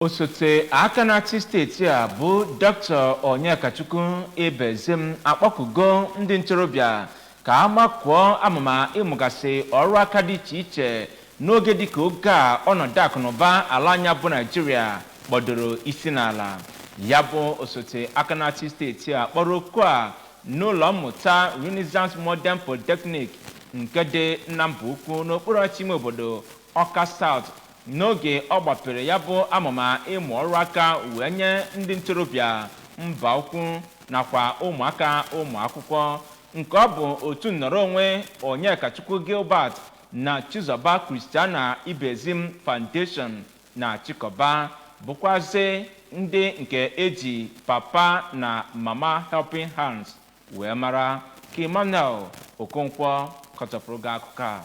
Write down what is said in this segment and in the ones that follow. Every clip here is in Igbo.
Osote aka na-achị steeti a bụ Dr. Onyekachukwu Ibezim akpọkugo ndị ntorobịa ka a makụọ amụma ịmụgasị ọrụ aka dị iche iche n'oge dịka oge a ọnọdụ akụnụba ala anya bụ Naijiria kpọdoro isi n'ala. Ya bụ osote aka na-achị steeti a kpọrọ oku a n'ụlọ mmụta Renaissance Modern Polytechnic nke dị na mba ukwu n'okpuru ọchịchị ime obodo Ọka South, n'oge ọ gbapere ya bụ amụma ịmụ ọrụ aka wee nye ndị ntorobịa mba ukwu nakwa ụmụaka ụmụ akwụkwọ, nke ọ bụ otu nnọrọ onwe Onyekachukwu Gilbert na Chizoba Christiana Ibezim Foundation na-achịkọba, bụkwazị ndị nke eji Papa na Mama Helping Hands wee mara. Ka Emmanuel Okonkwo kọtọpụrụ gị akụkọ a.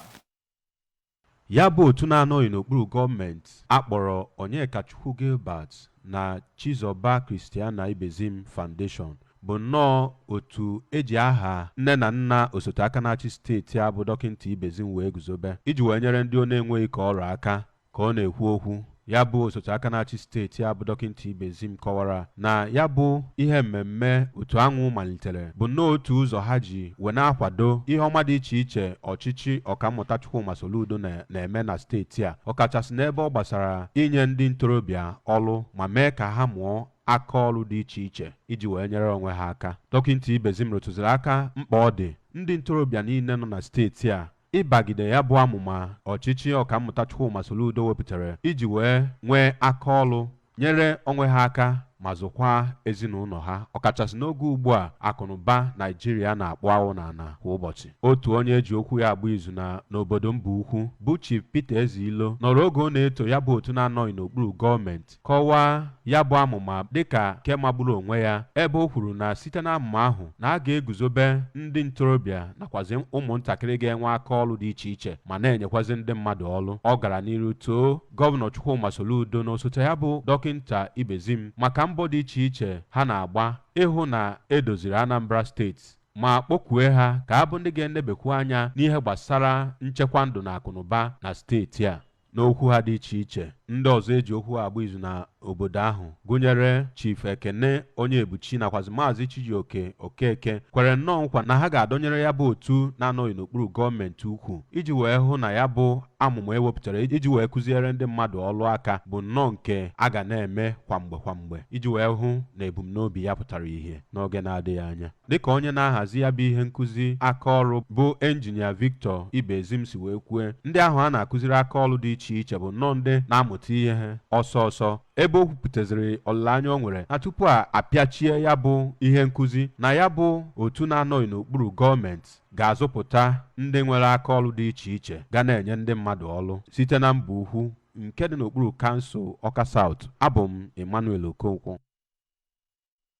Ya bụ otu na-anọghị n'okpuru gọọmenti akpọrọ Onyekachukwu Gilbert na Chizoba Christiana Ibezim Foundation bụ nnọọ otu eji aha nne na nna osote aka na-achị steeti a bụ Dọkịta Ibezim wee guzobe iji wee nyere ndị ọ na-enweghị ka ọrụ aka. Ka ọ na-ekwu okwu, ya bụ osote aka na-achị steeti a bụ Dọkịta Ibezim kọwara na ya bụ ihe mmemme otu anwụ malitere bụ nnọọ otu ụzọ ha ji wee na-akwado ihe ọma dị iche iche ọchịchị Ọkammụta Chukwuma Soludo na-eme na steeti a, ọkachasị n'ebe ọ gbasara inye ndị ntorobịa ọrụ ma mee ka ha mụọ aka ọrụ dị iche iche iji wee nyere onwe ha aka. Dọkịta Ibezim rụtụziri aka mkpa ọ dị ndị ntorobịa niile nọ na steeti a ịbagide ya bụ amụma ọchịchị Ọkammụta Chukwuma Soludo wepụtara iji wee nwee aka ọrụ, nyere onwe ha aka ma zụkwa ezinụlọ ha, ọkachasị n'oge ugbu a akụnụba Naijiria na-akpụ awụ n'ala kwa ụbọchị. Otu onye eji okwu ya agba izu na n'obodo mba ukwu bụ Chief Peter Ezeilo nọrọ oge ọ na-eto ya bụ otu na-anọghị n'okpuru gọọmenti kọwaa ya bụ amụma dịka nke magburu onwe ya, ebe o kwuru na site n'amụma ahụ na a ga-eguzobe ndị ntorobịa nakwazi ụmụntakịrị ga-enwe aka ọrụ dị iche iche ma na-enyekwazi ndị mmadụ ọrụ. Ọ gara n'iru too Gọvanọ Chukwuma Soludo na osote ya bụ Dọkịta Ibezim maka mbọ dị iche iche ha na-agba ịhụ na edoziri Anambra Steeti, ma kpọkwue ha ka abụ ndị ga-enebekwu anya n'ihe gbasara nchekwa ndụ na akụnụba na steeti a. N'okwu ha dị iche iche, ndị ọzọ eji okwu agba izu na obodo ahụ gụnyere Chief Ekene Onye Ebuchi nakwazi Maazị Chijioke Okeke kwere nnọọ nkwa na ha ga-adọnyere ya bụ otu na-anọghị n'okpuru gọọmenti ukwu iji wee hụ na ya bụ amụma ewepụtara iji wee kụziere ndị mmadụ ọrụ aka bụ nnọọ nke a ga na-eme kwa mgbe kwa mgbe iji wee hụ na ebumnobi ya pụtara ìhè n'oge na-adịghị anya. Dịka onye na-ahazi ya bụ ihe nkụzi aka ọrụ bụ Enjinia Victor Ibezim si wee kwue, ndị ahụ a na-akụziri aka ọrụ dị iche iche bụ nnọọ ndị na-amụta ihe ọsọ ọsọ, ebe o kwupụtaziri olileanya o nwere na tupu a apịachie ya bụ ihe nkụzi na ya bụ otu na-anọghị n'okpuru gọọmenti ga-azụpụta ndị nwere aka ọrụ dị iche iche ga na-enye ndị mmadụ ọrụ. Site na mba ukwu nke dị n'okpuru kansụl Ọka South, abụ m Emmanuel Okonkwo.